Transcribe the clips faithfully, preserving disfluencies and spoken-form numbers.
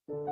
Sound.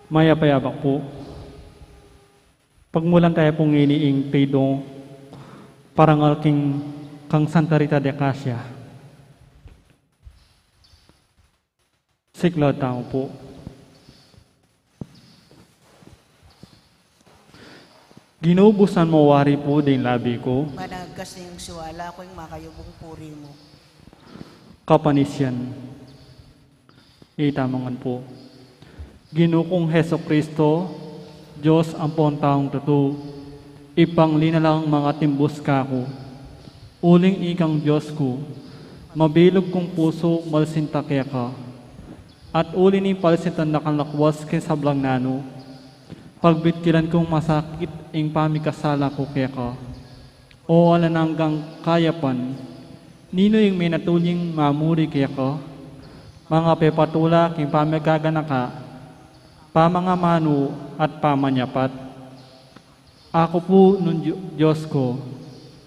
Mayap a yabak pu. Pagmulan taya pu ngeni ing Triduum parangal king kang Santa Rita de Casia. Siklaud tamu pu. Ginu, busan mu wari pu ding labi ku. Managkas ning siwala ku ing makayubung puri mu. Kapanisian. Itamu ngan pu. Ginu kung Jesucristo, Dios ampon taung tutu, ipanglinalang mangatimbus kaku. Uling ikang Dios ku, mabilug kung pusu malsinta keka. At uli ning palsintan dakal lakwas king sablang nanu, pagbitkilan kung masakit ing pamikasala ku keka. O alang anggang kayapan, ninu ing menatuling mamuri keka, mangapepatula king pamagaganaka, pamangamanu at pamanyapat. Aku pu nung Di-, Dios ku,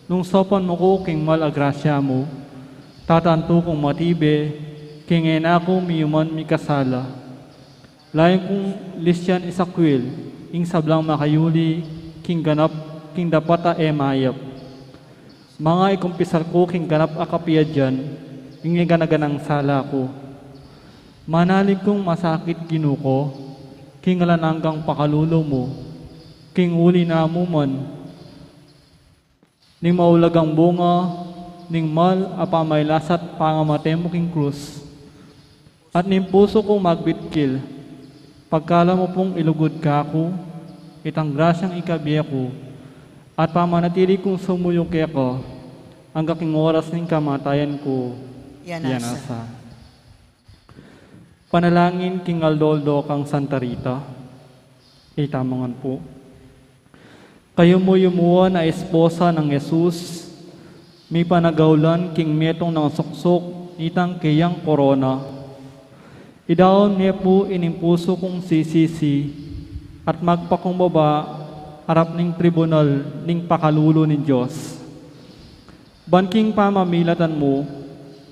nung saupan mu ku king mal a grasya mu, tatantu kung matibe, king e na ku miyuman mikasala. Layun kung lisyan isakwil ing sablang makayuli king ganap, king dapat a e mayap. Mangakumpisal ku king ganap a kapiadian ing e gana-ganang sala ku. Manalig kung masakit, Ginu ku, king alang anggang pakalulu mu, king uli na mu man ning maulagang bunga ning mal a pamailasat pangamate mu king krus. At ning pusu kung magbitkil, pagkaluban mu pung ilugud kaku itang grasyang ikabie ku, at pamanatili kung sumuyu keka angga king oras ning kamatayan ku. Yan asa. Panalangin king aldo-aldo kang Santa Rita. Itamu ngan pu. Kayumu-yumuan a esposa nang Jesus, mipanagaulan king metung nang suksuk nitang keyang korona. Idaun me pu ining pusu kung sisisi at magpakumbaba arap ning tribunal ning pakalulu ning Dios. Ban king pamamilatan mu,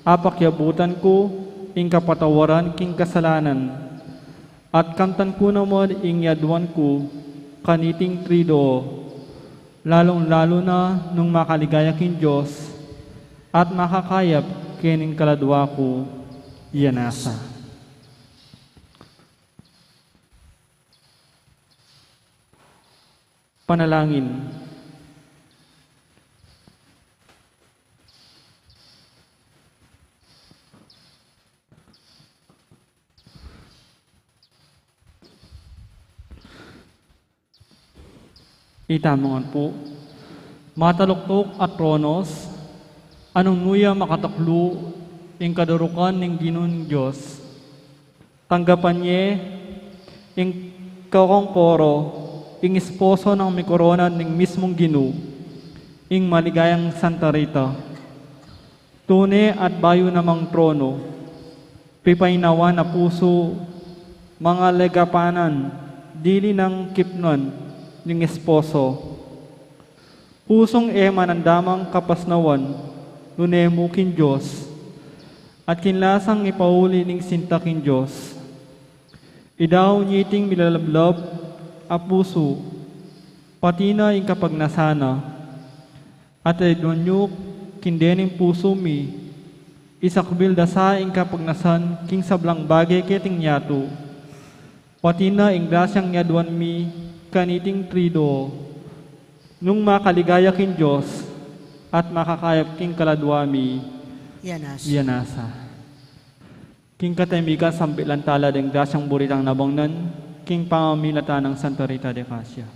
apakiabutan ku ing kapatawaran king kasalanan, at kamtan ku naman ing yaduan ku kaniting Triduo, lalung-lalu na nung makaligaya king Dios at makakayap kening kaladua ku. Yan asa. Panalangin. Itamu ngan pu. Mataluktuk a tronos, anung nuya makataklu ing kadurukan ning Ginung Dios. Tanggapan ye ing kakong koro, ing esposo nang mikorona ning mismung Ginu, ing maligayang Santa Rita. Tune at bayu namang trono, pipaynawan a pusu, mangalegapanan, dili nang kipnan ning esposo. Pusung e manandamang kapasnawan, nune mu king Dios, at king lasang ipauli ning sinta king Dios. Idaunan ye iting milalablab a pusu, pati na ing kapagnasan na, at idaunan yu king dening pusu mi, isakbil da sa ing kapagnasan king sablang bage keting yatu, pati na ing grasyang yaduan mi kaniting triduo, nung makaligaya king Dios at makakayap king kaladua mi. Iya nasa. Iya nasa. King katemikan, sambilan tala deng grasyang buritang nabangnan king pamamilatan nang Santa Rita de Casia.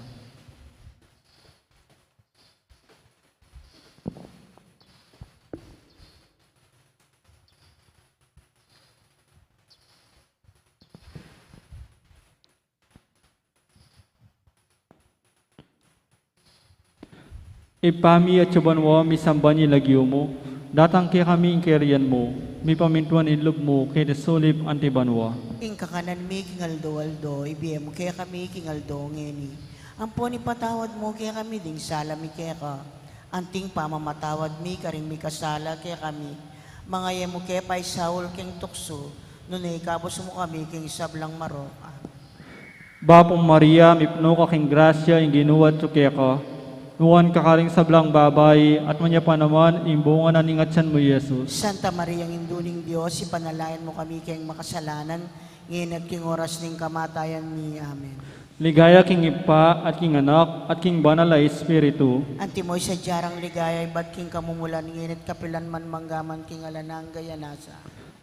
Ibpa mi, atsu ka banua, misamban ya ing lagyu mu, datang kekami ing kayarian mu, mipamintuan ing lub mu keti sulip anti banua. Ing kakanan mi king aldo-aldo ibie mu kekami king aldo ngeni. Ampon ipatawad mu kekami ding sala mi keka, anting pamamatawad mi karing mikasala kekami. Manga e mu ke paisaul king tuksu, nune ikabus mu kami king sablang marok. Amen. Bapu Maria, mipnu ka king grasya, ing Ginu atsu keka. Nuan ka karing sablang babai, at nuan ya pa naman ing bunga na ning atyan mu, Jesus. Santa Maria, Indu ning Dios, ipanalangin mu kami keng makasalanan, ngeni at king oras ning kamatayan mi. Amen. Ligaya king Ibpa, at king Anak, at king Banal a Espiritu. Antimo ing sadya rang ligaya ibat king kamumulan, ngeni at kapilan man, mangga man king alang angga. Iya nasa.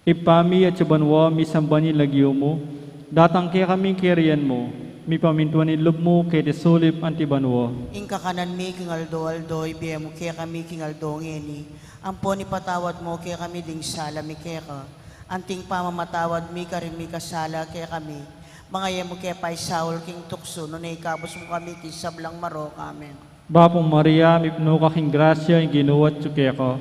Ibpa mi, atsu ka banua, misamban ya ing lagyu mu, datang kekami ing kayarian mu, mipamintuan ing lub mu keti sulip anti banua. Ing kakanan mi king aldo-aldo ibie mu kekami king aldo ngeni. Ampon ipatawad mu kekami ding sala mi keka, anting pamamatawad mi karing mikasala kekami. Manga e mu ke paisaul king tuksu, nune ikabus mu kami king sablang marok. Amen. Bapu Maria, mipnu ka king grasya, ing Ginu atsu keka.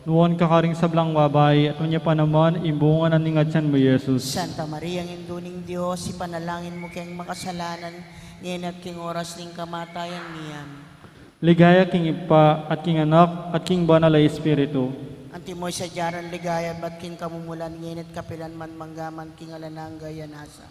Nuan ka karing sablang babai, at nuan ya pa naman ing bunga na ning atyan mu, Jesus. Santa Maria, Indu ning Dios, ipanalangin mu keng makasalanan, ngeni at king oras ning kamatayan mi. Amen. Ligaya king Ibpa, at king Anak, at king Banal a Espiritu. Antimo ing sadya rang ligaya ibat king kamumulan, ngeni at kapilan man, mangga man king alang angga. Iya nasa.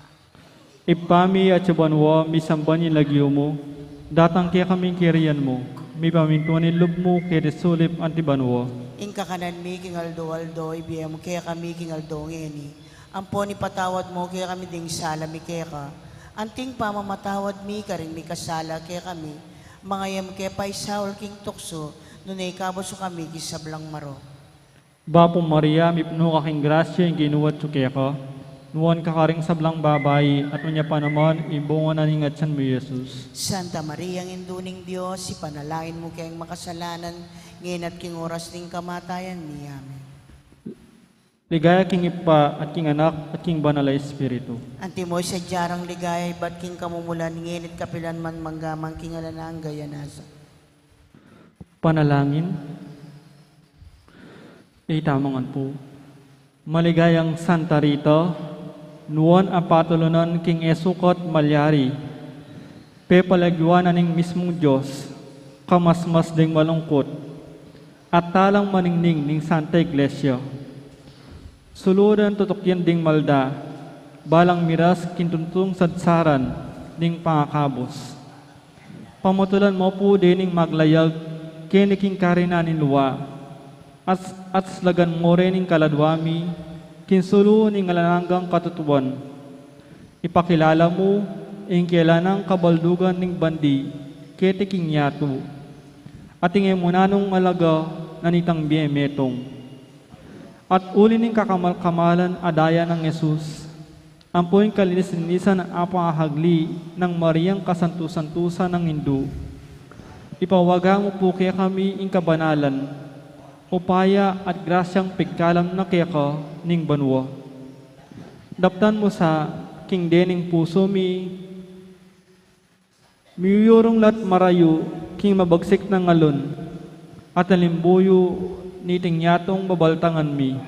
Ibpa mi, atsu ka banua, misamban ya ing lagyu mu, datang kekami ing kayarian mu, mipamintuan ing lub mu keti sulip anti banua. Ing kakanan mi king aldo-aldo ibie mu kekami king aldo ngeni. Ampon ipatawad mu kekami ding sala mi keka, anting pamamatawad mi karing mikasala kekami. Manga e mu ke paisaul king tuksu, nune ikabus mu kami king sablang marok. Bapu Maria, mipnu ka king grasya, ing Ginu atsu keka. Nuan ka karing sablang babai, at nuan ya pa naman ing bunga na ning atyan mu, Jesus. Santa Maria, Indu ning Dios, ipanalangin mu keng makasalanan, ngeni at king oras ning kamatayan mi. Amen. Ligaya king Ibpa, at king Anak, at king Banal a Espiritu. Antimo ing sadya rang ligaya ibat king kamumulan, ngeni at kapilan man, mangga man king alang angga. Iya nasa. Panalangin. Itamu ngan pu. Maligayang Santa Rita, nuan a patulunan king e sukat malyari, pepalagyuan na ning mismung Dios, kamasmas ding malungkut, at talang maningning ning Santa Iglesia. Sulu dang tutukyan ding malda, balang miras king tuntung sadsaran ning pangakabus. Pamatulan mu pu dening maglayag keni king karinan ning lua, at, at slagan mu rin ing kaladua mi king sulu ning alang anggang katutuan. Ipakilala mu ing kailanang kabaldugan ning bandi keti king yatu, at ing e mu nanung alaga na nitang bie metung. At uli ning kakamal-kamalan a daya nang Jesus, ampo ing kalinis-linisan a pangahagli nang Mariang kasantu-santusan nang Indu, ipawaga mu pu kekami ing kabanalan, upaya at grasyang pigkalam na keka ning banua. Daptan mu sa king dening pusu mi, miyuyurung lat marayu king mabagsik nang alun, at alimbuyu niting yatung babaltangan mi.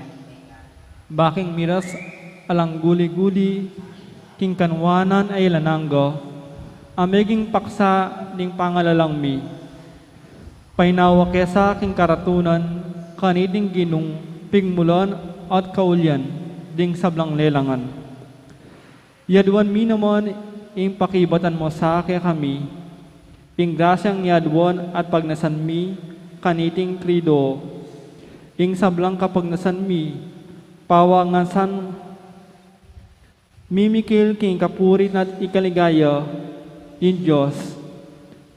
Baking miras alang guli-guli king kanuanan a alang angga, A meging paksa ning pangalalang mi, painawa ke sa king karatunan kaniting Ginung pigmulan at kaulian ding sablang lelangan. Yaduan mi naman ing pakibatan mu sa kekami, ing grasyang yaduan at pagnasan mi kaniting Kristo, ing sablang kapagnasan mi, pawangan san mimikil king kapurian at ikaligaya ning Dios,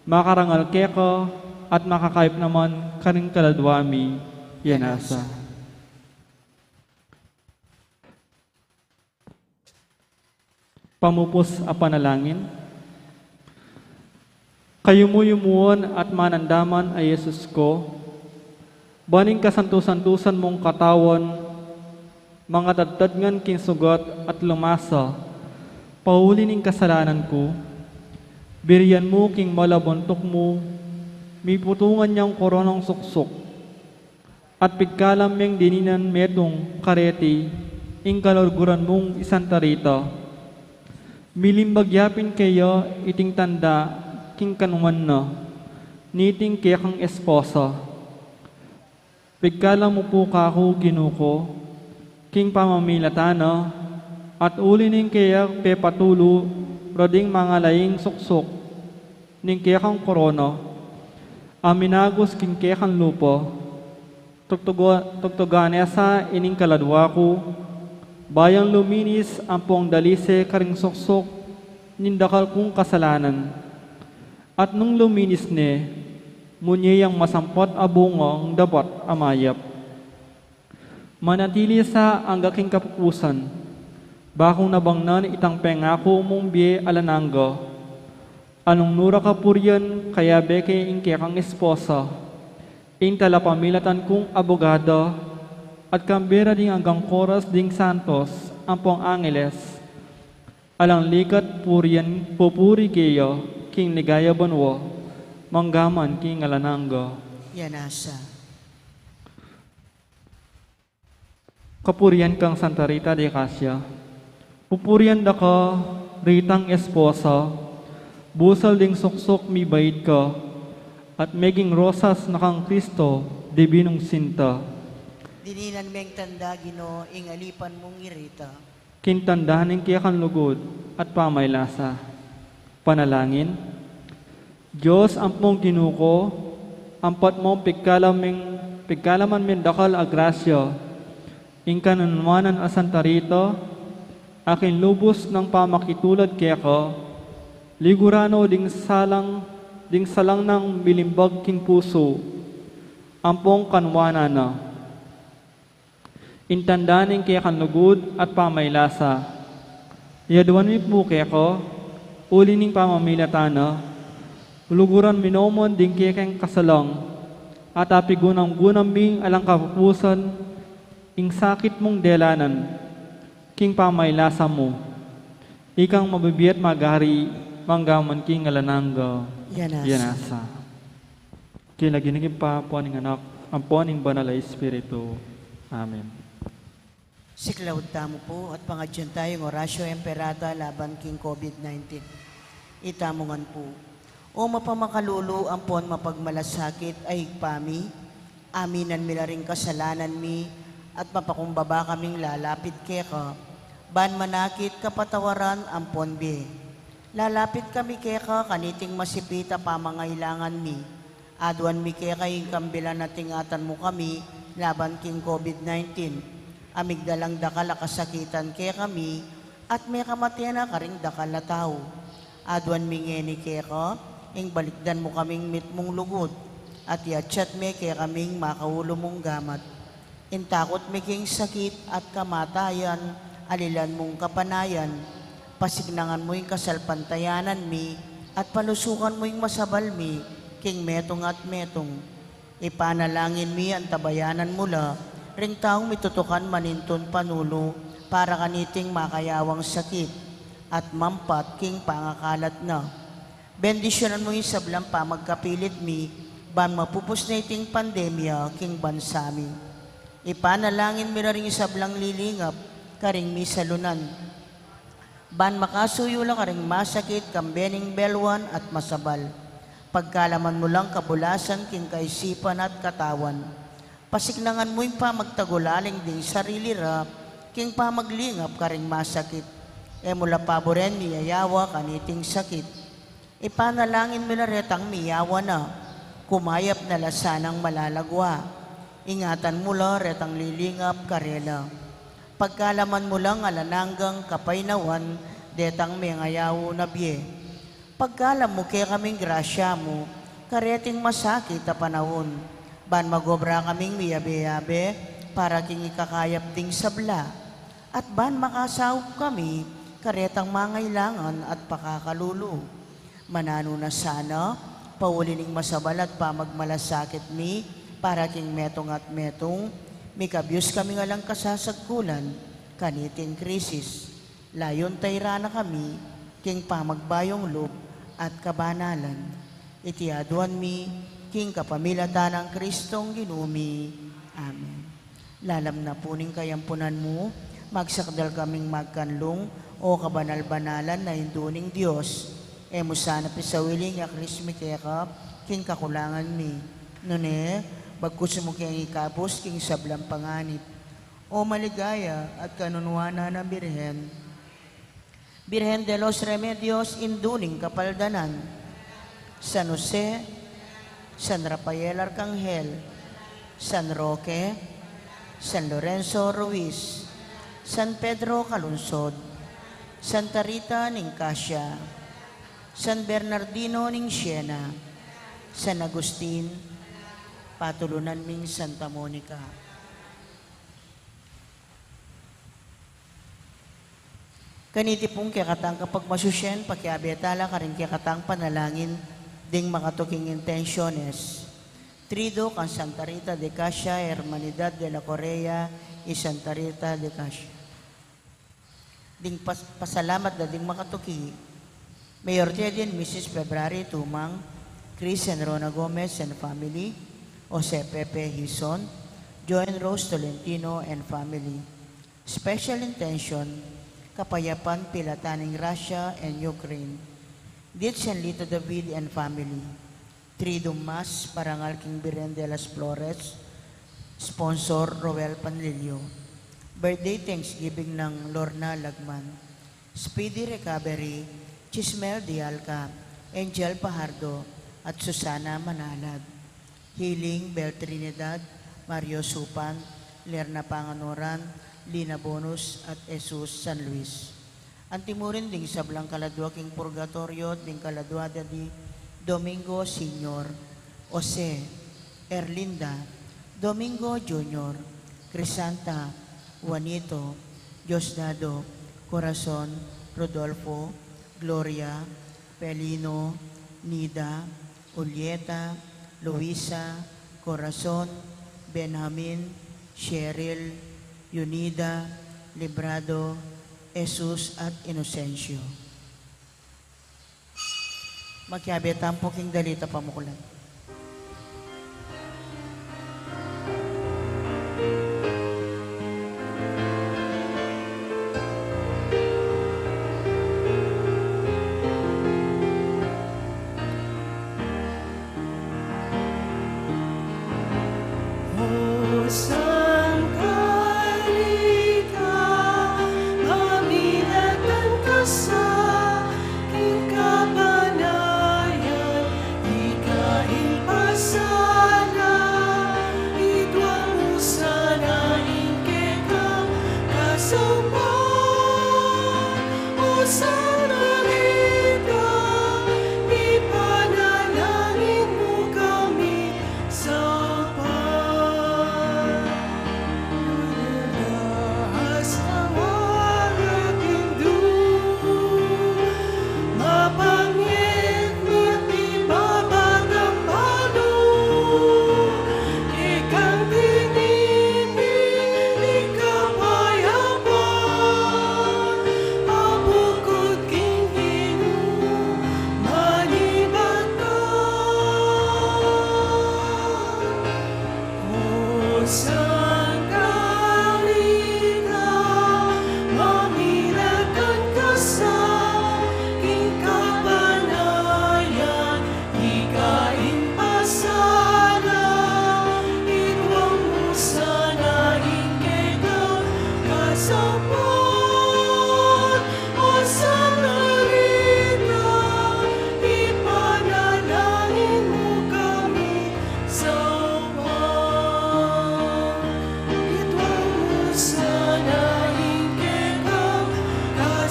makarangal keka at makakayap naman karing kaladua mi. Yanasa. Pamupus a panalangin. Kayumu-yumuan at manandaman a Jesus ko, ban ing kasantu-santusan mung katawan, mangatadtad ngan king sugat at lumasa, pauli ning kasalanan ku, birian mu king malabuntuk mu, miputungan yang koronang suksuk, at pigkalam meng dininan metung kareti, ing kaluguran mung isantarita. Milimbag ya pin keya iting tanda king kanuan na, niting kekang esposa. Pigkalam mu pu kaku Ginu ko, king pamamilatan na, at uli ning keya pepatulu, rading mangalaing suksuk, ning kekang korona, a minagus king kekang lupa, tugtuga-, tugtugan ne sa ining kaladua ku, ban yang luminis ampong dalise karing suksuk ning dakal kung kasalanan. At nung luminis ne, munye yang masampat a bungang dapat a mayap. Manatili sa angga king kapupusan, bakung nabangnan itang pengaku mung bie alang angga. Anung nura kapurian kayabe ke ing kekang esposa, ing talapamilatan kung abogada, at kambe ra ding anggang koras ding santos ampong angeles, alang likat purian pupuri keya king ligaya banua, manggaman king alang angga. Yanasa. Kapurian kang Santa Rita de Casia, pupurian da ka ritang esposa, busal ding suksuk mibait ka, at meging rosas na kang Kristo, dibinung sinta. Dininan meng tanda Ginu ing alipan mung i Rita. King tanda ning kekang lugud at pamaylasa. Panalangin. Dios ampong Ginu ko, ampat mung pigkalaman, pigkalaman meng dakal a grasya, ing kanuanan a Santa Rita, a king lubus nang pamakitulad keka, liguran no ding salang, ding salang nang milimbag king pusu, ampong kanuanan na. Ing tanda ning kekang lugud at pamaylasa. Yaduan mi pu keka, uli ning pamamilatan na, luguran mi no man ding kekeng kasalang, at apigunam-gunam mi alang kapupusan, ing sakit mung delanan, king pamaylasa mu. Ikang mabibie at magari, manggaman king alang angga. Yanasa. Yanasa. King lagyu ning Ibpa, ampon ning Anak, ampon ning Banal a Espiritu. Amen. Siklaud tamu pu at pangadyan tayu ing Oratio Imperata laban king COVID nineteen. Itamu ngan pu. O mapamakalulu ampon mapagmalasakit a Ibpa mi, aminan mi la ring kasalanan mi at mapakumbaba kaming lalapit keka, ban manakit kapatawaran ampon bie. Lalapit kami keka kaniting masipit a pamangailangan mi. Aduan mi keka ing kambilan at ingatan mu kami laban king COVID nineteen. A migdalang dakal a kasakitan kekami at mekamate na karing dakal a tau. Aduan mi ngeni keka ing balikdan mu kaming mitmung lugud at iatsat me kekaming makaulu mung gamat. Ing takut mi king sakit at kamatayan, alilan mung kapanayan, pasiknangan mu ing kasalpantayanan mi, at palusukan mu ing masabal mi, king metung at metung. Ipanalangin mi antabayanan mu la, ring taung mitutukan manintun panulu, para kaniting makayawang sakit, at mampat king pangakalat na. Bendisyunan mu ing sablang pamagkapilit mi, ban mapupus na iting pandemya king bansa mi. Ipanalangin mi la ring sablang lilingap karing misalunan. Ban makasuyu la karing masakit, kambe ning belwan at masabal. Pagkalaman mu lang kabulasan king kaisipan at katawan. Pasiknangan mu ing pamagtagulaling ding sarili ra, king pamaglingap karing masakit. E mu la paburen miyayawa kaniting sakit. Ipanalangin mu la retang miyawa na, kumayap na la sanang malalagwa. Ingatan mu la retang lilingap karela. Pagkalaman mu lang alang anggang kapaynawan detang mengayaw na bie. Pagkalam mu kekaming grasya mu, kareting masakit a panaun, ban magobra kaming miyabe-yabe para king ikakayap ding sabla, at ban makasaup kami karetang mangailangan at pakakalulu. Mananu na sana, pauli ning masabal at pamagmalasakit mi para king metung at metung, mikabyus kaming alang kasasagkulan kaniting krisis. Layun tayra na kami king pamagbayung lub at kabanalan. Iti aduan mi king kapamilatan nang Kristong Ginu mi. Amen. Lalam na pu ning kayampunan mu, magsakdal kaming magkanlung, o kabanal-banalan a Indu ning Dios. E mu sana pisawili ing aklis mi keka king kakulangan mi. Nune, bagkus mu keng ikabus king sablang panganib. O maligaya at kanunuanan a Birhen, Birhen de los Remedios, Indu ning Kapaldanan, San Jose, San Rafael Arcangel, San Roque, San Lorenzo Ruiz, San Pedro Calungsod, Santa Rita ning Cascia, San Bernardino ning Siena, San Agustin, patulunan ming Santa Monica. Kaniti pung kekatang kapagmasusyan, pakiabe tala karing kekatang panalangin ding makatuking intensiones. Trido kang Santa Rita de Cascia, Hermanidad de la Correa, y Santa Rita de Cascia. Ding pas-, pasalamat da ding makatuki. Mayor Teddy and Missus February Tumang, Chris and Rona Gomez and family, Jose Pepe Hison, Joe and Rose Tolentino and family. Special intention, kapayapan pilatan ning Russia and Ukraine. Ditch and Lito David and family. Triduum Mass, parangal king Birhen de las Flores, sponsor Roel Panlilio. Birthday Thanksgiving nang Lorna Lagman. Speedy recovery, Chismel Dialca, Angel Pajardo, at Susana Manalad. Healing, Bel Trinidad, Mario Supan, Lerna Panganoran, Lina Bonus, at Jesus San Luis. Anti mu rin ding sablang kaladua king purgatoryo, ding kaladua da di Domingo Senior, Jose, Erlinda, Domingo Junior, Crisanta, Juanito, Diosdado, Corazon, Rodolfo, Gloria, Pelino, Nida, Julieta, Luisa, Corazon, Benjamin, Cheryl, Yunida, Librado, Jesus, at Inocencio. Makiabe tamu pu king dalit a pamuklat. O Sangkalika, maminatan ka sa king kabanalan, ika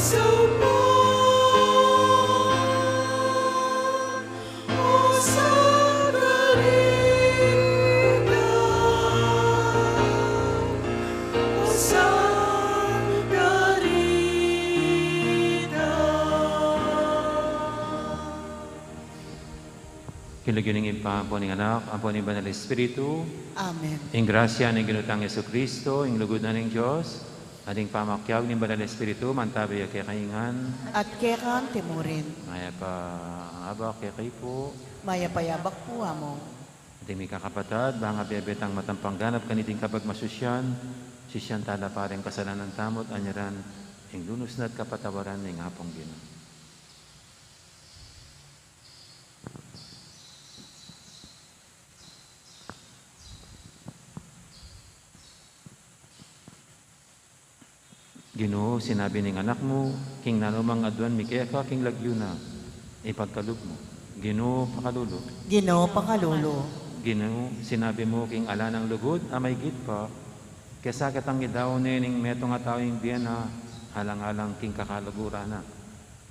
King lagyu ning Ibpa, ampo ning Anak, ampo ning Banal Espiritu. Amen. Ing grasya ning Ginu tang Jesucristo, ing lugud na ning Dios, at ing pamakiabe ning Banal Espiritu, mantabi ya kekayu ngan. At keka mu rin. Mayap a abak kekayu pu. Mayap a abak pu, Among. Ating mikakapatad, bang bebe tang matampang ganap kaniting kapagmasusyan, sisian tala pa ring kasalanan tamu at anyaran ing lunus na at kapatawaran ning Apung Ginu. Ginu, sinabi ning Anak mu, king nanumang aduan mi keka king lagyu na, ipagkalub mu. Ginu, pakalulu. Ginu, pakalulu. Ginu, sinabi mu king ala nang lugud a maigit pa, kesa ketang idao ne ning metung a tau ing bie na, alang-alang king kakaluguran na.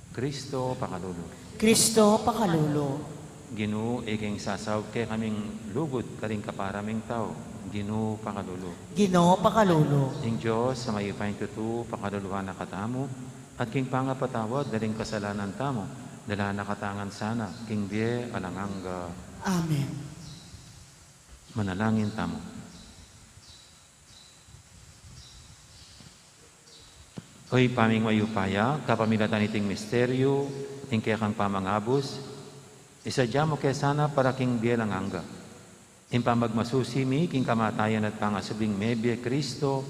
Kristo, pakalulu. Kristo, pakalulu. Ginu, ika ing sasaup kekaming lugud karing kapara ming tau. Ginu, pakalulu. Ginu, pakalulu. Ing Dios a mayupayang tutu, pakaluluan na katamu, at king pangapatawad da ring kasalanan tamu, dala na katamu ngan sana king bie alang angga. Amen. Manalangin tamu. O Ibpa ming mayupaya, kapamilatan niting misteryu ning kekang pamangabus, isadya mu ke sana para king bie alang angga. Ing pamagmasusi mi king kamatayan at pangasubling mebie Kristo,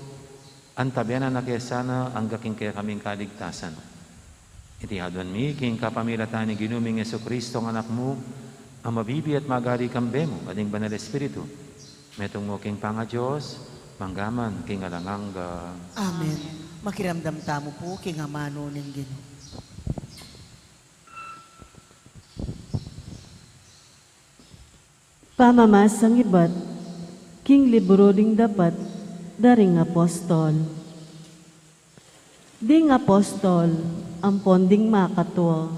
antabayanan na ke sana angga king kekaming kaligtasan. Iti aduan mi king kapamilatan ning Ginu ming Jesucristo a Anak mu, a mabibie at magari kambe mu at ning Banal Espiritu, metung mu king pangaDios, mangga man king alang angga. Amen. Makiramdam tamu pu king amanu ning Ginu. Pamamasang ibat king libru ding dapat da ring apostol. Ding apostol ampon ding makatua,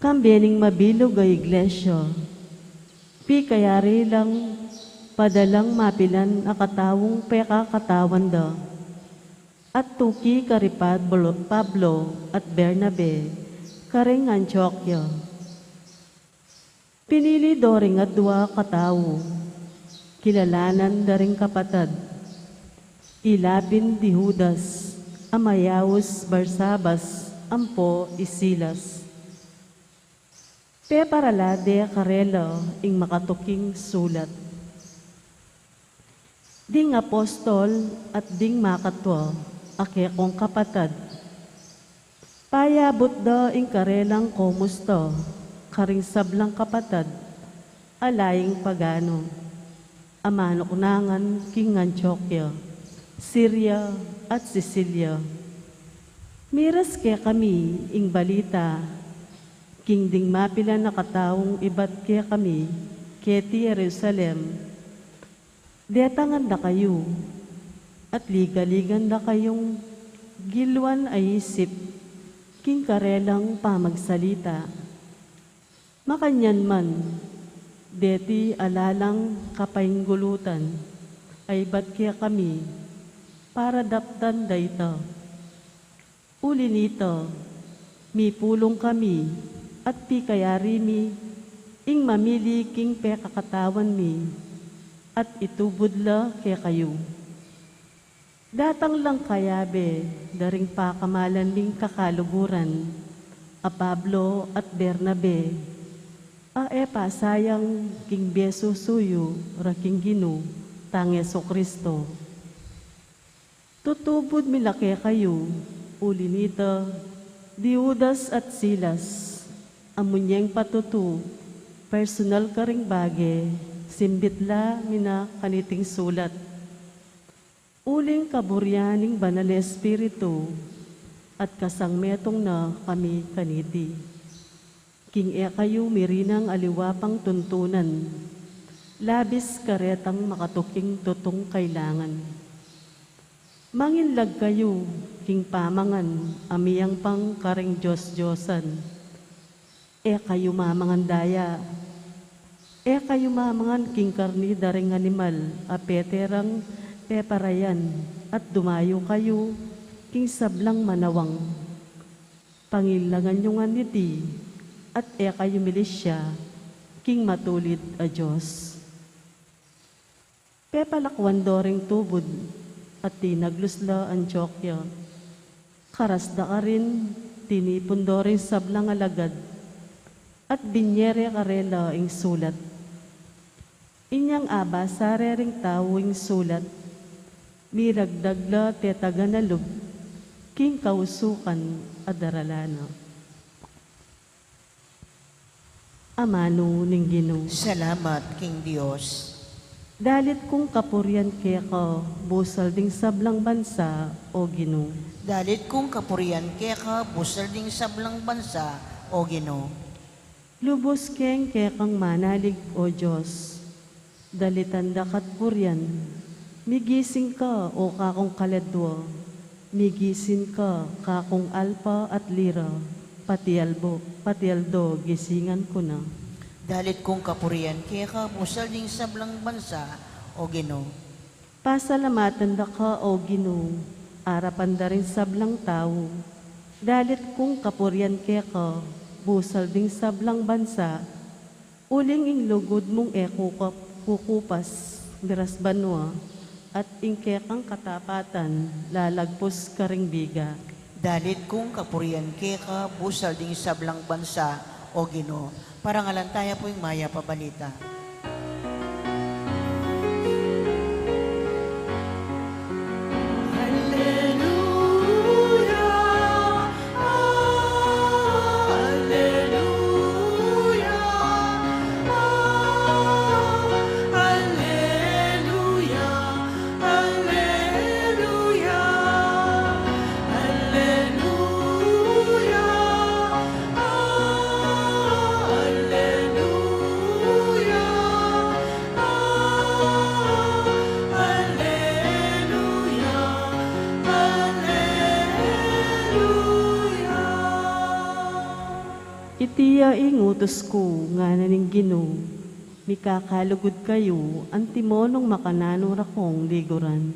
kambe ning mabilug a iglesia, pikayari lang padalang mapilan a katawung pekakatawan da, at tuki kari Pablo, Pablo at Bernabe karing Antiokia. Pinili do ring adua katau, kilalanan da ring kapatad, ila pin di Judas, a mayaus Barsabas, ampo i Silas. Peparala de karela ing makatuking sulat. Ding apostol at ding makatua a kekong kapatad, payabut da ing karelang komusta karing sablang kapatad a laing pagano, a manuknangan king Antiokia, Siria, at Sisilia. Miras kekami ing balita king ding mapilan a kataung ibat kekami keti Jerusalem, detang ngan da kayu, at liga-ligan da kayung giluan a isip king karelang pamagsalita. Makanyan man, deti ala lang kapainggulutan a ibat kekami para daptan da ita. Uli nita, mipulung kami at pikayari mi ing mamili king pekakatawan mi at itubud la kekayu. Datang lang kayabe da ring pakamalan ming kakaluguran, a Pablo at Bernabe, a e pasayang king bie susuyu ra king Ginu tang Jesucristo. Tutubud mi la kekayu, uli nita, di Judas at Silas, a munyeng patutu, personal karing bage, simbit la mi na kaniting sulat. Uling kaburian ning Banal Espiritu, at kasangmetung na kami kaniti. King e kayu mirinang aliwa pang tuntunan, labis karetang makatuking tutung kailangan. Manginlag kayu king pamangan a miyangpang karing dios-diosan. E kayu mamangan daya. E kayu mamangan king karni da ring animal a pete rang peparayan, at dumayu kayu king sablang manawang. Pangilagan yu ngan iti, at e kayu milisya king matulid a Dios. Pepalakwan do ring tubud, at tinaglus la Antiokia. Karas da karin, tinipun do ring sablang alagad, at binie re karela ing sulat. Inyang abasa re ring tau ing sulat, miragdag la tetagan a lub king kausukan a daralan na. Amanu ning Ginu. Salamat king Dios. Dalit kung kapurian keka, busal ding sablang bansa, o Ginu. Dalit kung kapurian keka, busal ding sablang bansa, o Ginu. Lubus keng kekang manalig, o Dios. Dalitan da ka at purian. Migising ka, o kakung kaladwa. Migising ka, kakung alpa at lira. Pati albo, pati aldo, gisingan ku na. Dalit kung kapurian keka, busal ding sablang bansa, o Ginu. Pasalamatan da ka, o Ginu, arapan da ring sablang tau. Dalit kung kapurian keka, busal ding sablang bansa. Uling ing lugud mung e kukup-, kukupas miras banua, at ing kekang katapatan lalagpus karing biga. Dalit kung kapurian keka, busal ding sablang bansa, o Ginu. Parangalan taya pu ing mayap a balita. Alleluia, alleluia, alleluia, alleluia, alleluia, alleluia. Alleluia, alleluia. Iti ya ing utus ku, ngana ning Ginu, mikakalugud kayu, antimo nung makananu ra kung liguran.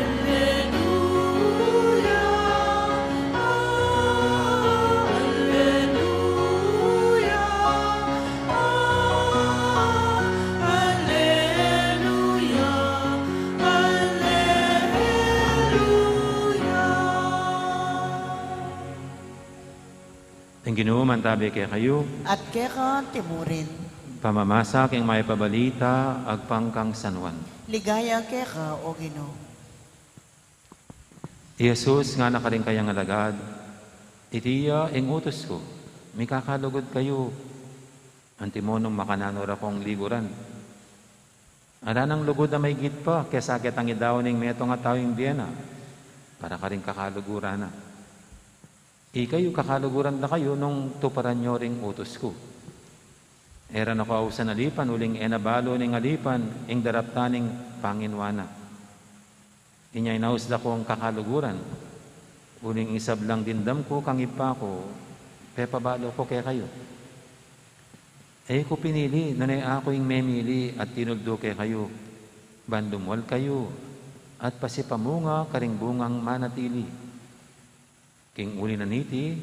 Alleluia, alleluia, alleluia, alleluia. Ing Ginu mantabi kekayu. At keka antimurin. Pamamasa king mayap a balita agpang kang San Juan. Ligaya keka, o Ginu. I Jesus ngana karing kayang alagad, iti ya ing utus ku, mikakalugud kayu, antimo nung makananu ra kung liguran. Ala nang lugud a maigit pa kesa ketang idao ning metung a tau ing bie na, para karing kakaluguran na. Ikayu, kakaluguran da kayu nung tuparan yu ring utus ku. E ra na ku ausan alipan, uling e na balu ning alipan ing daraptan ning panginwa na. Inya inaus da kung kakaluguran, uling ing sablang dimdam ku kang Ibpa ku, pepabalu ku kekayu. E ku pinili, nune aku ing memili at tinuldu kekayu, ban lumual kayu, at pasipamunga karing bungang manatili. King uli na niti,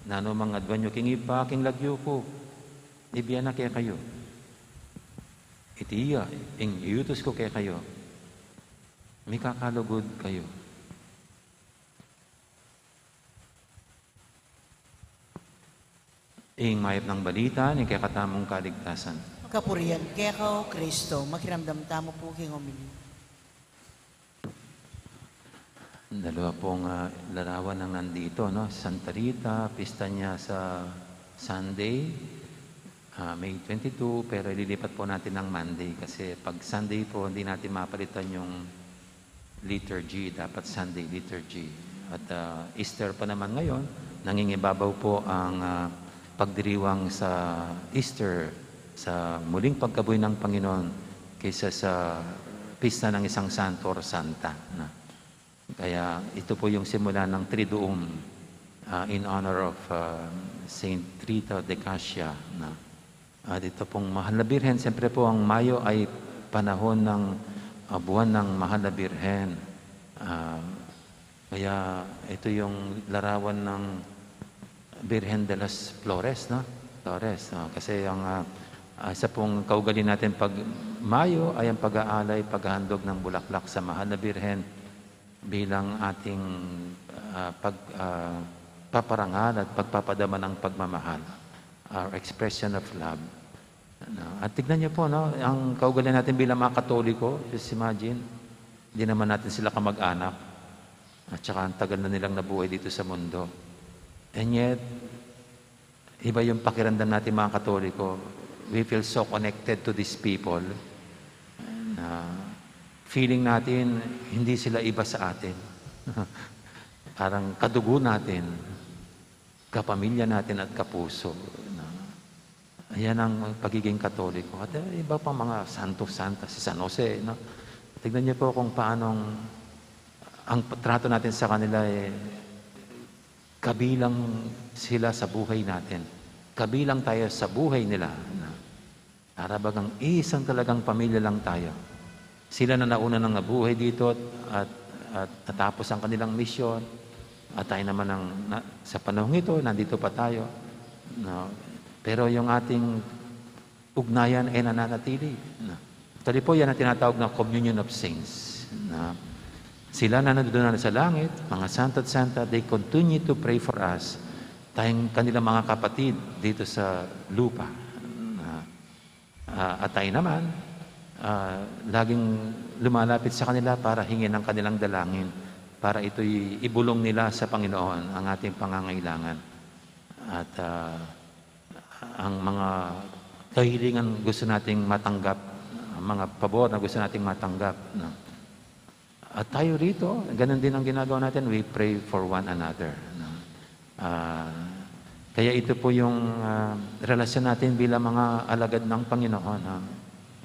nanu mang aduan yu king Ibpa king lagyu ku, ibie na kekayu. Iti ya ing iutus ku kekayu, mikakalugud kayu. Ing mayap nang balita ning kekatamung kaligtasan. Kapurian keka, o Kristo. Makiramdam tamu pu king homily. Dalawa pung, ah, larawan ang nandito, no? Santa Rita, pista niya sa Sunday, ah, May twenty-two, pero ililipat po natin ng Monday kasi pag Sunday po, hindi natin mapalitan yung liturgy, dapat Sunday liturgy. At, ah, Easter pa naman ngayon, nangingibabaw po ang, ah, pagdiriwang sa Easter sa muling pagkabuhay ng Panginoon kaysa sa pista ng isang santo or santa, no? Kaya ito po yung simula ng Triduum, ah, in honor of, ah, Saint Rita de Cascia, no? At ito pong Mahal na Birhen, siyempre po ang Mayo ay panahon ng, ah, buwan ng Mahal na Birhen. Ah, kaya ito yung larawan ng Birhen de las Flores, no? Flores, no? Kasi ang, ah, ah, isa pong kaugali natin pag Mayo ay ang pag-aalay, paghahandog ng bulaklak sa Mahal na Birhen bilang ating, ah, pag-, ah, paparangal at pagpapadama ng pagmamahal, our expression of love. Ano, at tignan niyo po, no, ang kaugalian natin bilang mga Katoliko, just imagine, hindi naman natin sila kamag-anak. At saka ang tagal na nilang nabuhay dito sa mundo. And yet, iba yung pakiramdam natin mga Katoliko. We feel so connected to these people na feeling natin hindi sila iba sa atin. Parang kadugo natin, kapamilya natin at kapuso, no? Ayan ang pagiging Katoliko. At, eh, iba pang mga santo-santa, si San Jose, no? Tignan niyo po kung paanong ang trato natin sa kanila, eh, kabilang sila sa buhay natin. Kabilang tayo sa buhay nila, no? Para bagang isang talagang pamilya lang tayo. Sila na nauna nang nabuhay dito at, at, at natapos ang kanilang misyon. At tayo naman ang na-, sa panahong ito, nandito pa tayo. No? Pero yung ating ugnayan ay nananatili. No? Actually po, yan ang tinatawag na Communion of Saints. No? Sila na nandoon na sa langit, mga santo at santa, they continue to pray for us. Tayong kanilang mga kapatid dito sa lupa. No? Ah, at tayo naman, ah, laging lumalapit sa kanila para hingin ang kanilang dalangin, para ito'y ibulong nila sa Panginoon ang ating pangangailangan. At, ah, ang mga kahilingan gusto nating matanggap, ang mga pabor na gusto nating matanggap, no? At tayo rito, ganun din ang ginagawa natin. We pray for one another, no? Ah, kaya ito po yung, ah, relasyon natin bilang mga alagad ng Panginoon, no?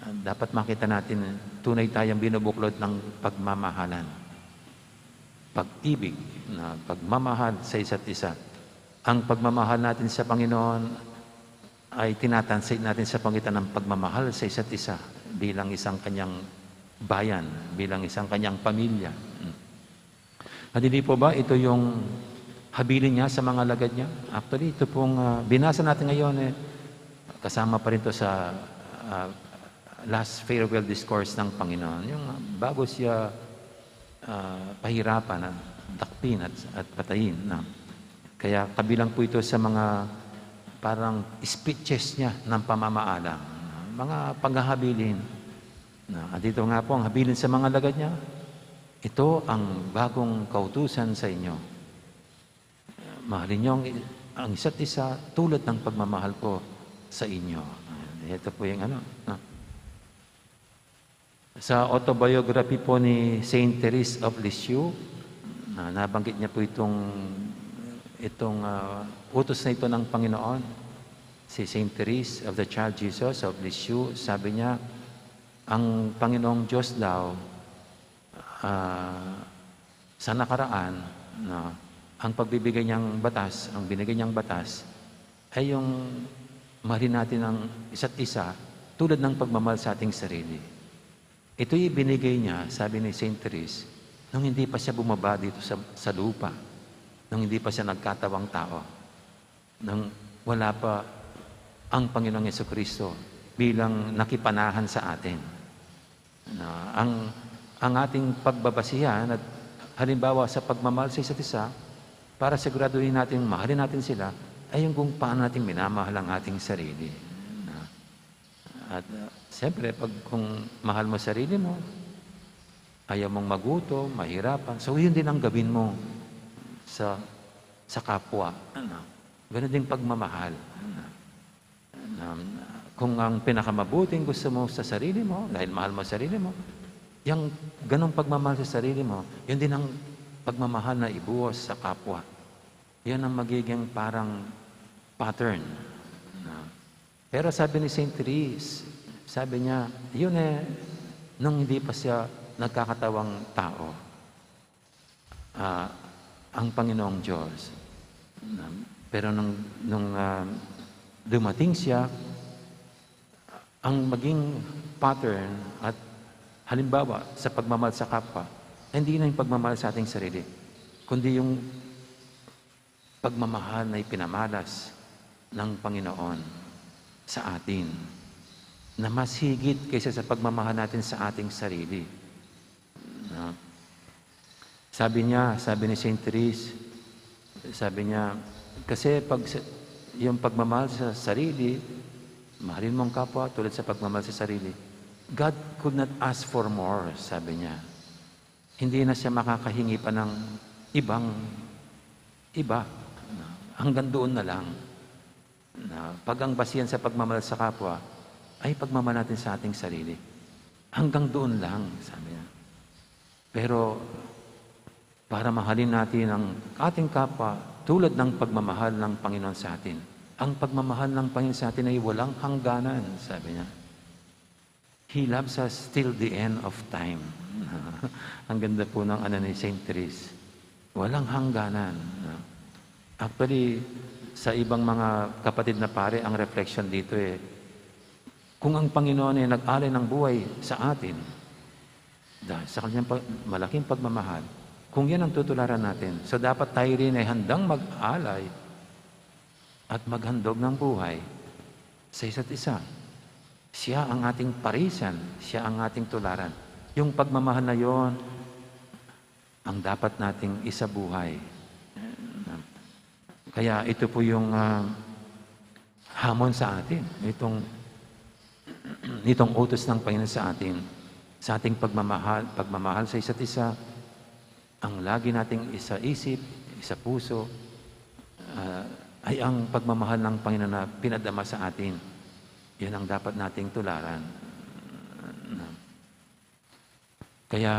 Ah, dapat makita natin, tunay tayong binubuklod ng pagmamahalan, pag-ibig, na pagmamahal sa isa't isa. Ang pagmamahal natin sa Panginoon ay tinatansi natin sa pagitan ng pagmamahal sa isa't isa bilang isang kanyang bayan, bilang isang kanyang pamilya. At hindi po ba ito yung habilin niya sa mga alagad niya? Actually, ito pong, ah, binasa natin ngayon, eh, kasama pa rin to sa, ah, last farewell discourse ng Panginoon. Yung, ah, bago siya, ah, pahirapan, ah, dakpin at, at patayin, no? Kaya kabilang po ito sa mga parang speeches niya ng pamamaalam, mga paghahabilin. No? At ito nga po ang habilin sa mga alagad niya, "Ito ang bagong kautusan sa inyo. Mahalin niyo ang i-, ang isa't isa tulad ng pagmamahal ko sa inyo." Ito po yung ano, no? Sa autobiography po ni Saint Therese of Lisieux, na nabanggit niya po itong, itong, ah, utos na ito ng Panginoon. Si Saint Therese of the Child Jesus of Lisieux, sabi niya, ang Panginoong Diyos daw, ah, sa nakaraan, no, ang pagbibigay niyang batas, ang binigay niyang batas, ay yung mahalin natin ang isa't isa tulad ng pagmamahal sa ating sarili. Ito'y ibinigay niya, sabi ni Saint Therese, nung hindi pa siya bumaba dito sa, sa lupa, nung hindi pa siya nagkatawang tao, nung wala pa ang Panginoong Jesucristo bilang nakipanahan sa atin. Na ang, ang ating pagbabasihan at halimbawa sa pagmamahal sa isa't isa, para siguraduhin natin, mahalin natin sila, ay yung kung paano natin minamahal ang ating sarili. Na, at, uh, siyempre, pag kung mahal mo sarili mo, ayaw mong magutom, mahirapan, so yun din ang gawin mo sa, sa kapwa. Ano? Ganun din pagmamahal. Ano? Um, kung ang pinakamabuting gusto mo sa sarili mo, dahil mahal mo sarili mo, yung ganong pagmamahal sa sarili mo, yun din ang pagmamahal na ibuhos sa kapwa. Yan ang magiging parang pattern. Na, Pero sabi ni Saint Therese, sabi niya, yun eh, nung hindi pa siya nagkakatawang tao, ah, ang Panginoong Diyos. Na, pero nung, nung, ah, dumating siya, ang maging pattern at halimbawa sa pagmamahal sa kapwa, hindi na yung pagmamahal sa ating sarili, kundi yung pagmamahal na ipinamalas ng Panginoon sa atin, na mas higit kaysa sa pagmamahal natin sa ating sarili. No? Sabi niya, sabi ni Saint Therese, sabi niya, kasi pag sa-, yung pagmamahal sa sarili, mahalin mo ang kapwa tulad sa pagmamahal sa sarili, God could not ask for more, sabi niya. Hindi na siya makakahingi pa ng ibang iba. Hanggang doon na lang. Na pag ang basihan sa pagmamahal sa kapwa ay pagmamahal natin sa ating sarili. Hanggang doon lang, sabi niya. Pero para mahalin natin ang ating kapwa tulad ng pagmamahal ng Panginoon sa atin, ang pagmamahal ng Panginoon sa atin ay walang hangganan, sabi niya. He loves us till the end of time. Ang ganda po ng ano ni Saint Therese. Walang hangganan. Actually, sa ibang mga kapatid na pari, ang reflection dito eh, kung ang Panginoon ay nag-alay ng buhay sa atin, dahil sa kanyang pag-, malaking pagmamahal, kung yan ang tutularan natin, so dapat tayo rin ay handang mag-alay at maghandog ng buhay sa isa't isa. Siya ang ating parisan, siya ang ating tularan. Yung pagmamahal na yon, ang dapat nating isabuhay. Kaya ito po yung, ah, hamon sa atin, itong, itong utos ng Panginoon sa atin, sa ating pagmamahal, pagmamahal sa isa't isa, ang lagi nating isaisip, isapuso, ah, ay ang pagmamahal ng Panginoon na pinadama sa atin. Yan ang dapat nating tularan. Kaya,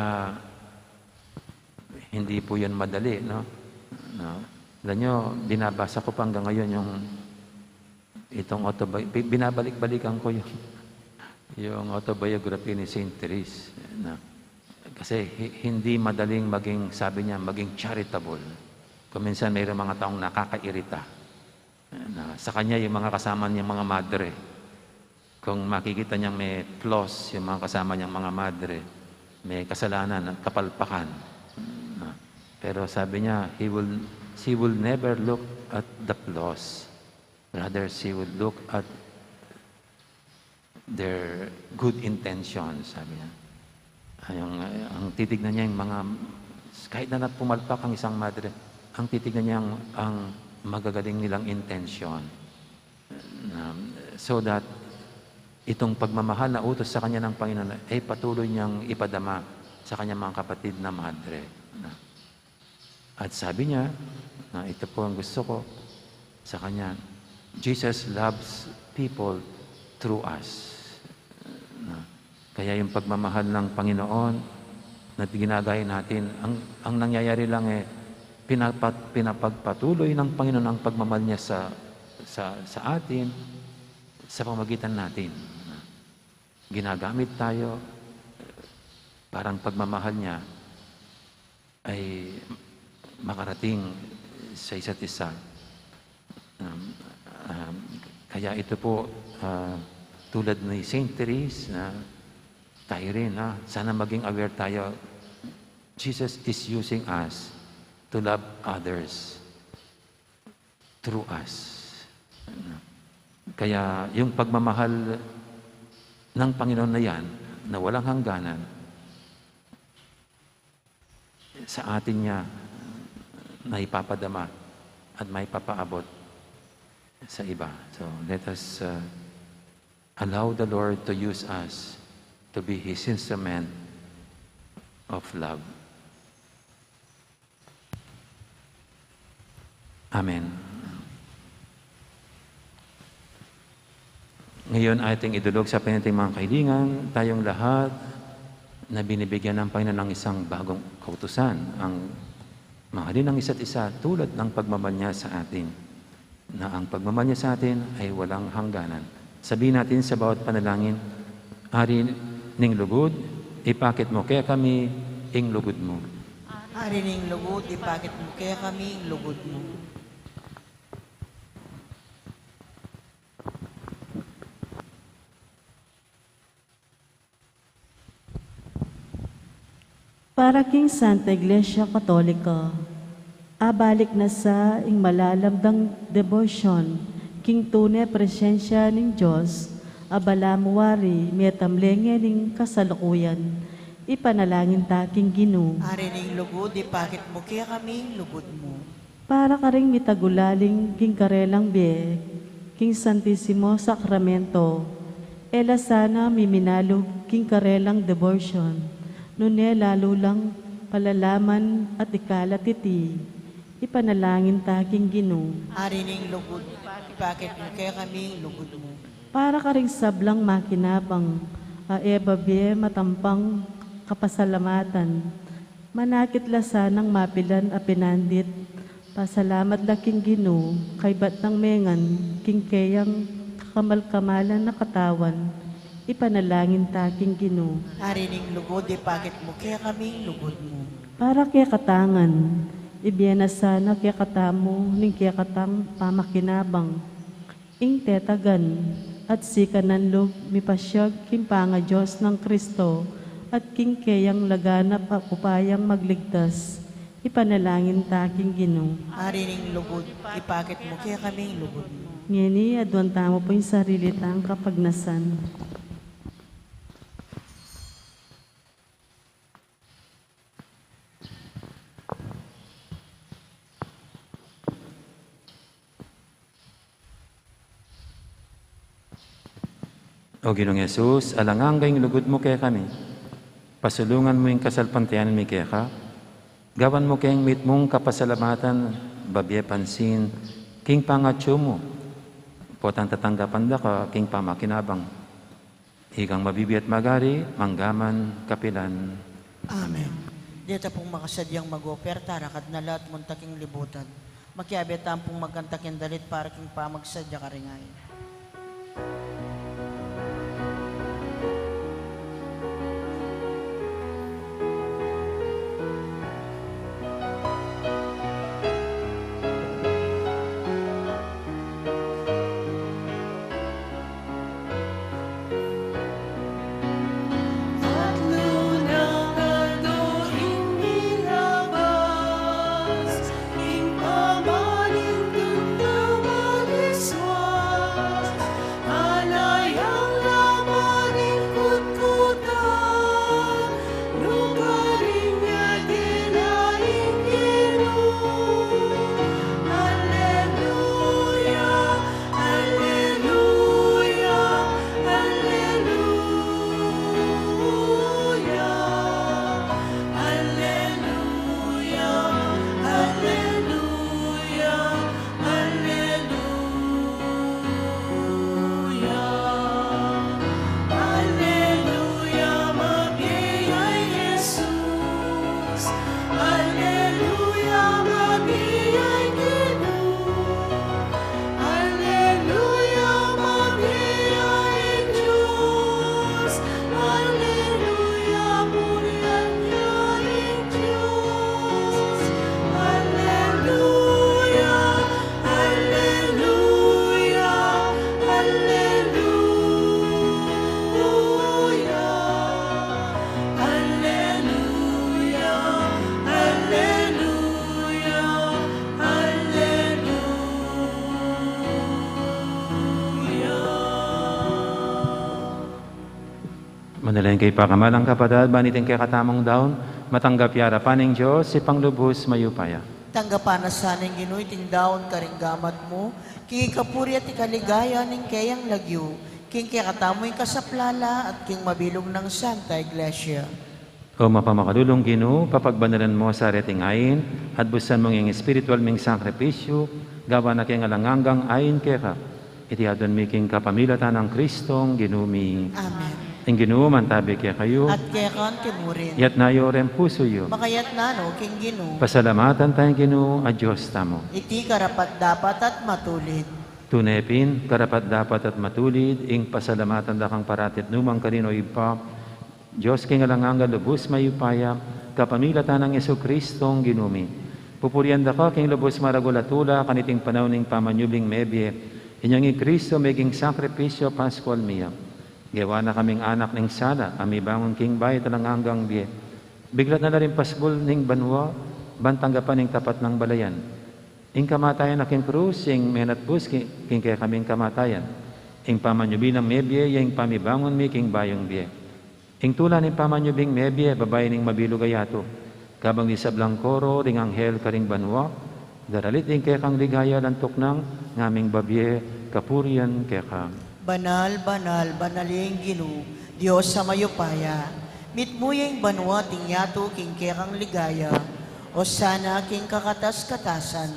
hindi po yun madali, no? No? Alam nyo, binabasa ko pa hanggang ngayon yung, itong autobi-, bi-, binabalik-balikan ko yung, yung autobiography ni Saint Therese, no? Kasi hi-, hindi madaling maging, sabi niya, maging charitable. Kung minsan mayroong mga taong nakakairita. Na, sa kanya, yung mga kasama niyang mga madre, kung makikita niyang may flaws yung mga kasama niyang mga madre, may kasalanan at kapalpakan. Na, pero sabi niya, he will, she will never look at the flaws. Rather, she will look at their good intentions, sabi niya. Ay, ang, ang titignan niya yung mga, kahit na pumalpak ang isang madre, ang titignan niya ang, ang magagaling nilang intensyon. Um, so that itong pagmamahal na utos sa kanya ng Panginoon ay patuloy niyang ipadama sa kanyang mga kapatid na madre. At sabi niya, na ito po ang gusto ko sa kanya, "Jesus loves people through us." Na, kaya yung pagmamahal ng Panginoon na ginagaya natin, ang, ang nangyayari lang eh, pinapat-, pinapagpatuloy ng Panginoon ang pagmamahal niya sa, sa, sa atin, sa pamagitan natin. Ginagamit tayo para ang pagmamahal niya ay makarating sa isa't isa. Um, um, kaya ito po, ah, tulad ni Saint Therese, na tayo rin, na sana maging aware tayo, Jesus is using us to love others through us. Kaya yung pagmamahal ng Panginoon na yan, na walang hangganan, sa atin niya na ipapadama at maipapaabot sa iba. So, let us, uh, allow the Lord to use us to be His instrument of love. Amen. Ngayon, ating idulog sa ating mga kahilingan, tayong lahat na binibigyan ng Panginoon ng isang bagong kautusan, ang mahalin ang isa't isa tulad ng pagmamahal niya sa atin, na ang pagmamahal niya sa atin ay walang hangganan. Sabihin natin sa bawat panalangin, Ari ning lugud, ipakit mu kekami ing lugud mu. Ari ning lugud, ipakit mu kekami ing lugud mu. Para king Santa Iglesia Katolika, abalik na sa ing malalam dang debosyon king tune presensya ning Dios, a balamu wari metamlenge ning kasalukuyan. Ipanalangin ta king Ginu. Ari ning lugud, ipakit mu kekami ing lugud mu. Para karing mitagulaling king karelang bie king Santisimo Sakramento, e la sana miminalug king karelang debosyon, nune lalu lang palalaman at ikalat iti. Ipanalangin ta king Ginu. Ari ning lugud, ipakit mu kekami ing lugud mu. Para karing sablang makinabang a e babie matampang kapasalamatan, manakit la sanang mapilan a pinandit, pasalamat la king Ginu, kaybat nang mengan king keyang kakamal-kamalan a katawan. Ipanalangin ta king Ginu. Ari ning lugud, ipakit mu kekami ing lugud mu. Para kekatang ngan, ibie na sana kekatamu ning kekatang pamakinabang ing tetagan at sikanan lub mipasyag king pangaDios nang Kristo at king keyang laganap a upayang magligtas. Ipanalangin ta king Ginu. Ari ning lugud, ipakit mu kekami ing lugud mu. Ngeni, aduan tamu pu ing sarili tang kapagnasan. O Ginung Jesus, alang angga ing lugud mu kekami. Pasulungan mu ing kasalpantayanan mi keka. Gawan mu keng mitmung kapasalamatan, babie pansin king pangatsu mu, potang tatanggapan da ka king pamakinabang. Ikang mabibie at magari, mangga man kapilan. Amen. Amen. Deta pung makasadyang mag-operta, rakad na la at munta king libutan. Makiabe tamu pung magkantak ing dalit para king pamagsadya karing ayin. Manalangin kayu pakamalan kung kapatad, ban iting kekatamung daun matanggap ya king arapan ning Dios, Ibpang lubus mayupaya. Tanggapan na sa ning Ginu iting daun karing gamat mu, king ikapuri at ikaligaya ning keyang lagyu, king kekatamung kasaplalan at king mabilug nang Santa Iglesia. O mapamakalulung Ginu, papagbanalan mu sa reting ain, at busan mu ing espiritual ming sakripisyu, gawan na keng alang anggang ain keka. Iti aduan mi king kapamilatan nang Kristong Ginu mi. Amen. Ing Ginu mantabi kekayu. At keka mu rin. Itas yu ring pusu yu. Makatas no king Ginu. Pasalamatan taya ing Ginu a Dios tamu. Iti karapat-dapat at matulid. Tune pin, karapat-dapat at matulid ing pasalamatan da kang parati at nukarin man, o Ibpa, Dios king alang angga, lubus mayupaya, kapamilatan nang Jesucristong Ginu mi. Pupurian da ka king lubus maragul a tula kaniting panaun ning pamanyubling mebie, inyang i Cristo meging sakripisyo Pascual mia. Gewa na kaming anak ning sala a mibangun king bayat alang anggang bie. Biglat na la ring pasbul ning banua, ban tanggapan ing tapat nang balayan. Ing kamatayan a king krus ing menatbus ki-, king kekaming kamatayan. Ing pamanyubli nang mebie, ya ing pamibangun mi king bayung bie. Ing tula ning pamanyubling mebie, babayu ning mabilug a yatu. Kabang ding sablang koro ring anghel karing banua, daralit ing kekang ligaya, lantuk nang ngaming babie kapurian keka. Banal, banal, banal ing Ginu, Dios a mayupaya. Mitmu ya ing banua at ing yatu king kekang ligaya. Osana king kakatas-katasan.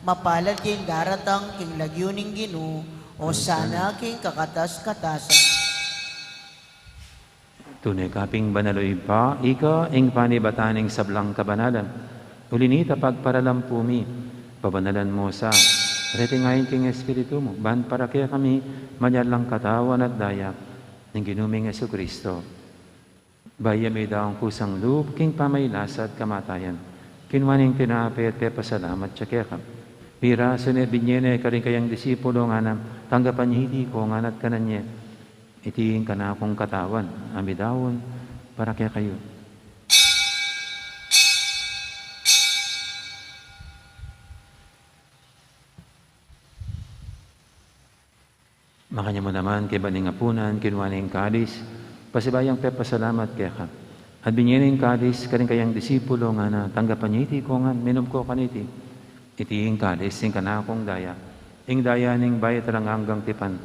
Mapalad ya ing daratang king lagyu ning Ginu. Osana king kakatas-katasan. Tune ka pin banal, o Ibpa, ika ing panibatan ning sablang kabanalan. Uli nita pagparalampu mi, pabanalan mu sa, reting ain king Espiritu mu, ban para kekami maging katawan at daya ning Ginu ming Jesucristo. Bayu ya meyari kusang lub king pamagkasakit at kamatayan, kinua ne ing tinape at pepasalamat ya keka. Pirasu ne, binie ne karing kayang disipulo, ngana, tanggapan ye iti kongan at kanan ye. Iti ing kanakung katawan a midaun para kekayu. Makanyan mu naman, kaybat ning apunan, kinua ne ing kalis, pasibayu yang pepasalamat keka. At binie ne ing kalis karing kayang disipulo, ngana, tanggapan ye iti kongan, minum ko kaniti. Iti ing kalis ning kanakung daya, ing daya ning bayat alang anggang tipan,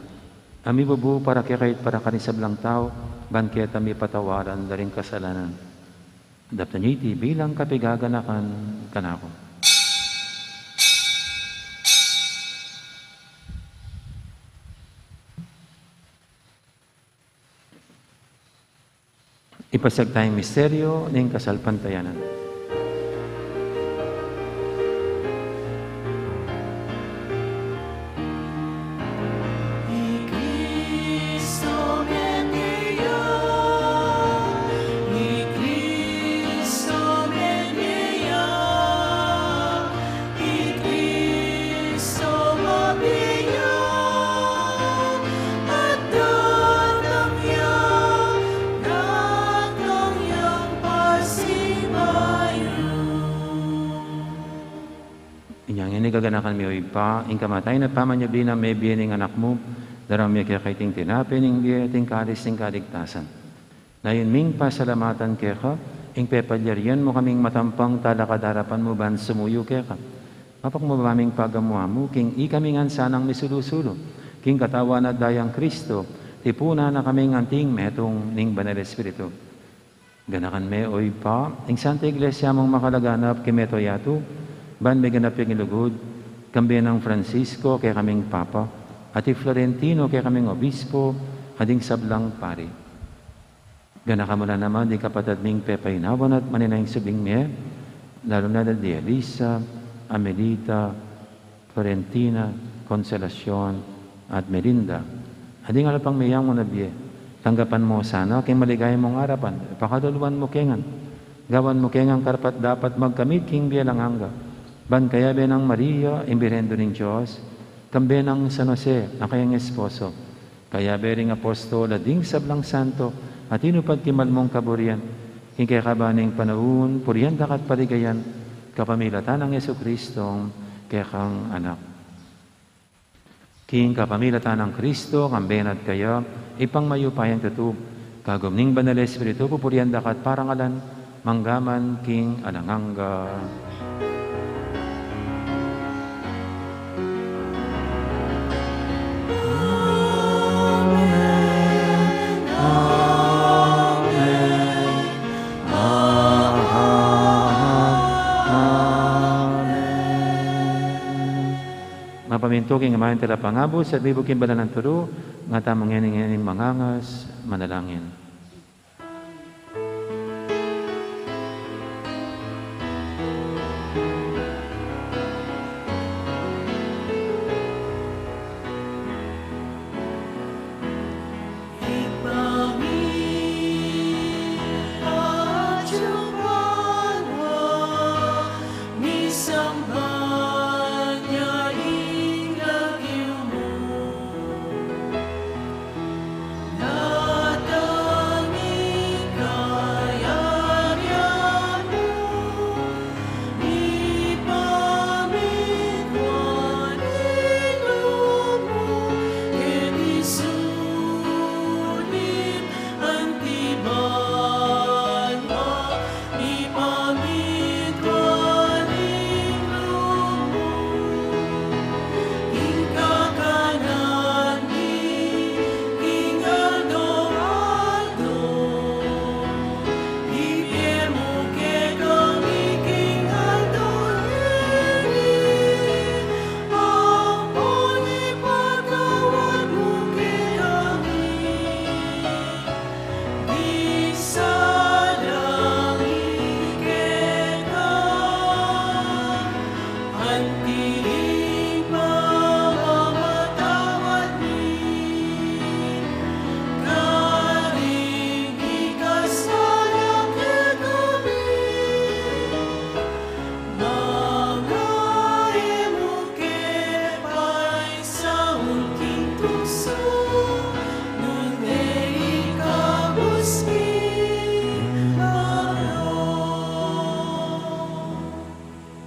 a mibubu para kekayu at para karing sablang tau, ban keta mipatawaran da ring kasalanan. Daptan ye iti bilang kapigaganakan kanaku. Ipasiag taya ing misteryu ning kasalpantayanan. I Cristo mete ya, i Cristo mete ya, i Cristo mabie ya, at datang ya, datang yang pasibayu. Inya ngeni gaganakan mi, o Ibpa, ing kamatayan at pamanyubli nang mebie ning Anak mu, darame mi keka iting tinape ning bie at ing kalis ning kaligtasan. Nayun ming pasalamatan keka ing pepalyarian mu kaming matampang talakad king arapan mu ban sumuyu keka. Mapakmakaming pagamu-amu king ikami ngan sanang misulu-sulu king katawan at dayang Cristo, tipunan na kaming anting metung ning Banal Espiritu. Ganakan me, o Ibpa, ing Santa Iglesia mung makalaganap king mabilug a yatu, ban miganap ya king lugud, kambe nang Francisco, kekaming Papa, at i Florentino, kekaming Obispo, at ding sablang pari. Ganakan mu la naman ding kapatad ming pepainawan at manenaya king subling mie, lalu na di Elisa, Amelita, Florentina, Consolacion, at Melinda. At ding alapang miyang unabie, tanggapan mu sana king maligaya mung arapan, pakaluluan mu ke ngan, gawan mu ke ngan karapat-dapat magkamit king bie alang angga, ban kayabe nang Maria, ing Birhen Indu ning Dios, kambe nang San Jose, a kayang esposo, kayabe ring apostol at ding sablang santo a tinupad king mal mung kaburian, king kekaban ning panaun, purian da ka at paligayan, kapamilatan nang Jesucristong kekang Anak. King kapamilatan nang Cristo, kambe na at kaya, Ibpang mayupayang tutu, kagum ning Banal Espiritu, pupurian da ka at parangalan, mangga man king alang angga. Amen. Amen. Amen. Mapamintu king amanung talapangabus at mibug king banal a turu, nga tamu ngeni ngening mangangas, manalangin.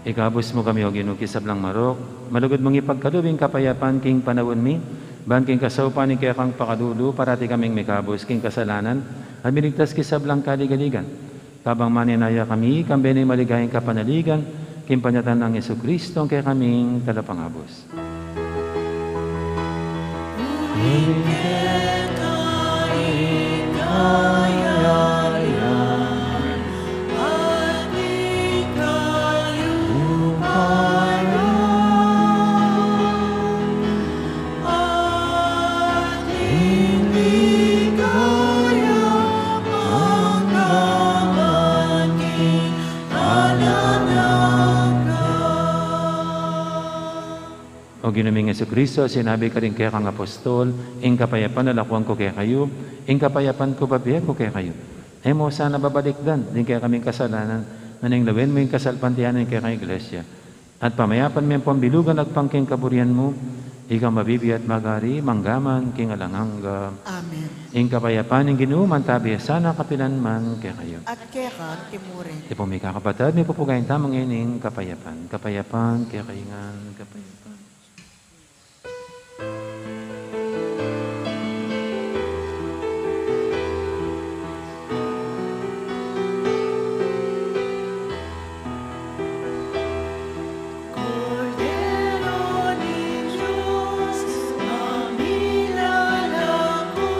Ikabus mu kami, O Ginu, king sablang marok, malugud mung ipagkalub ing kapayapan king panaun mi, ban king kasaupan ning kekang pakalulu, parati kaming mikabus king kasalanan, at miligtas king sablang kaligaligan. Kabang manenaya kami, kambe ning maligayang kapanaligan, king panyatang nang Jesucristo, ing kekaming Talapangabus. O Ginu ming Jesucristo, sinabi ka ring kekang apostol, ing kapayapan lakuan ku kekayu, ing kapayapan ku bibie ku kekayu. E mu sana babalikdan ding kekaming kasalanan, nune lawen mu ing kasalpantayanan ning kekang Iglesia. At pamayapan me ampong bilugan agpang king kaburian mu, ika mabibie at magari, mangga man king alang angga. Amen. Ing kapayapan ning Ginu mantabi ya sana kapilan man kekayu. At keka mu rin. Ipo mi kakapatad, mipupugayan tamu ngeni ing kapayapan. Kapayapan kekayu ngan, kapayapan. Kordero ning Dios, a milalako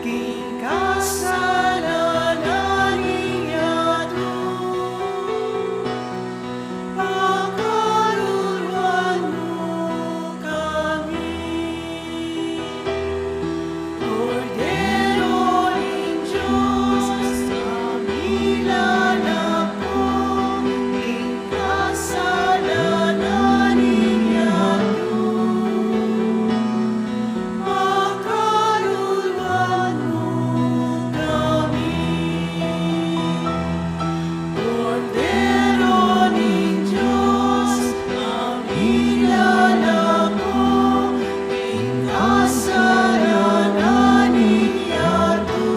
king kasalanan ning yatu, pakaluluan mu kami. Kordero ning Dios, a milalako king kasalanan ning yatu, pakaluluan mu kami. Kordero ning Dios, a milalako king kasalanan ning yatu,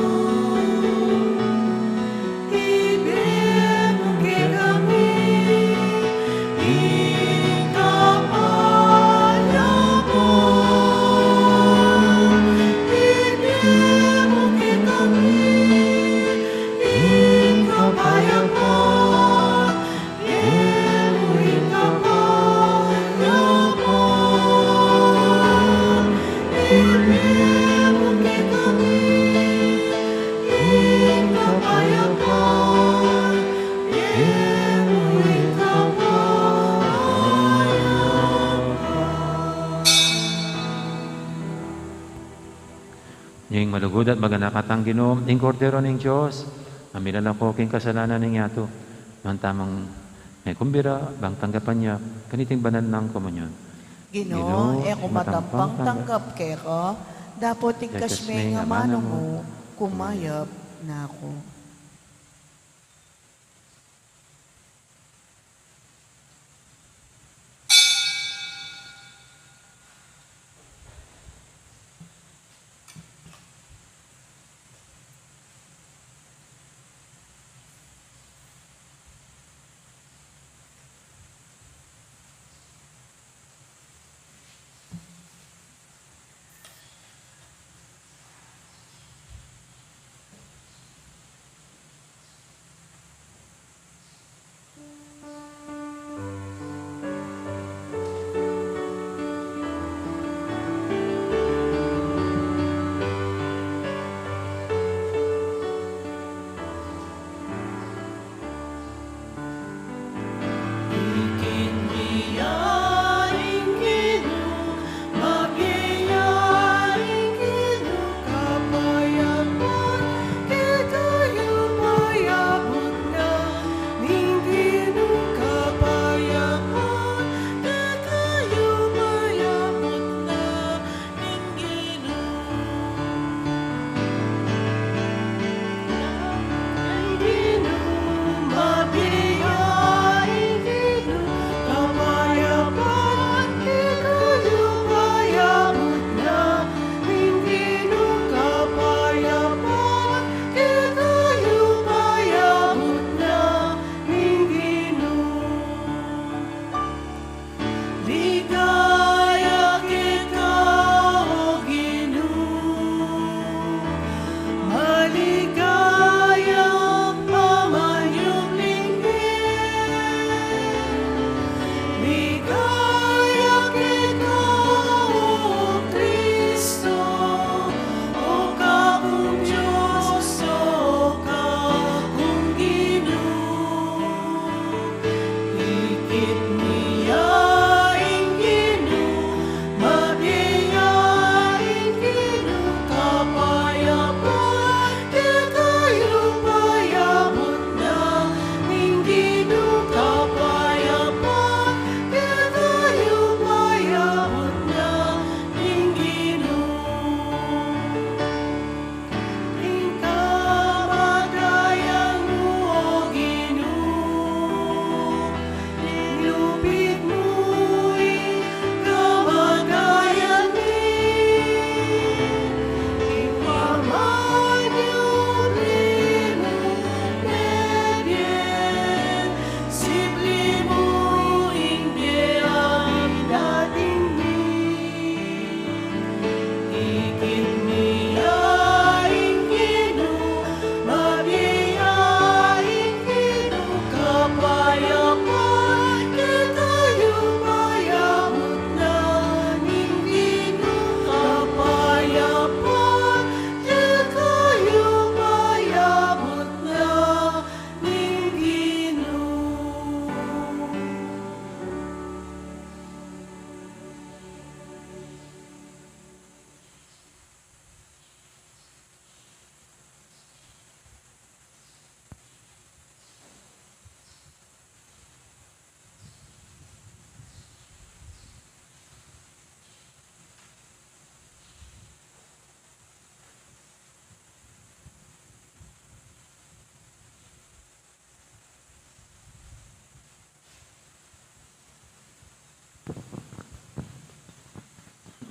ibie mu kekami ing kapayapan. Ibie mu kekami ing kapayapan. Ibie mu ing kapayapan. Ibie mu kekami ing kapayapan. Ibie mu ing kapayapan. Ing malugud at maganaka tang Ginu, ing Kordero ning Dios, a milalako king kasalanan ning yatu, mantamu nang mekumbira, ban tanggapan ya kaniting banal nang komunyon. Ginu, Ginu, e ku matampang tanggap keka, dapot igkas me ing amanu mu, kumayap na ku.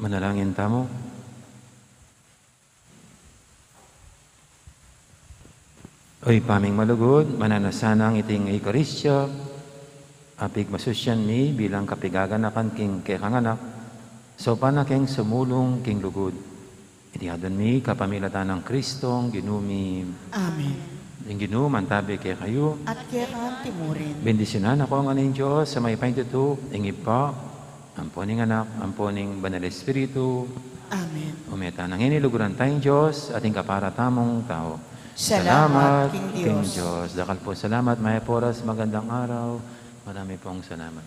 Manalangin tamu. O Ibpa ming malugud, mananu sanang iting Eukaristia a pigmasusian mi bilang kapigaganakan king kekang Anak, saupan na keng sumulung king lugud. Iti adwan mi kapamilatan nang Kristong Ginu mi. Amen. Ing Ginu mantabi kekayu. At keka mu rin. Bendisyunan na kayu ngan ning Dios a mayupaya king tutu, ing Ibpa, ampo ning Anak, ampo ning Banal Espiritu. Amen. Ume tana ngeni, luguran taya ing Dios at ing kapara tamung tau. Salamat king Dios. Dakal pung salamat, mayap a oras, magandang araw. Marami pong salamat.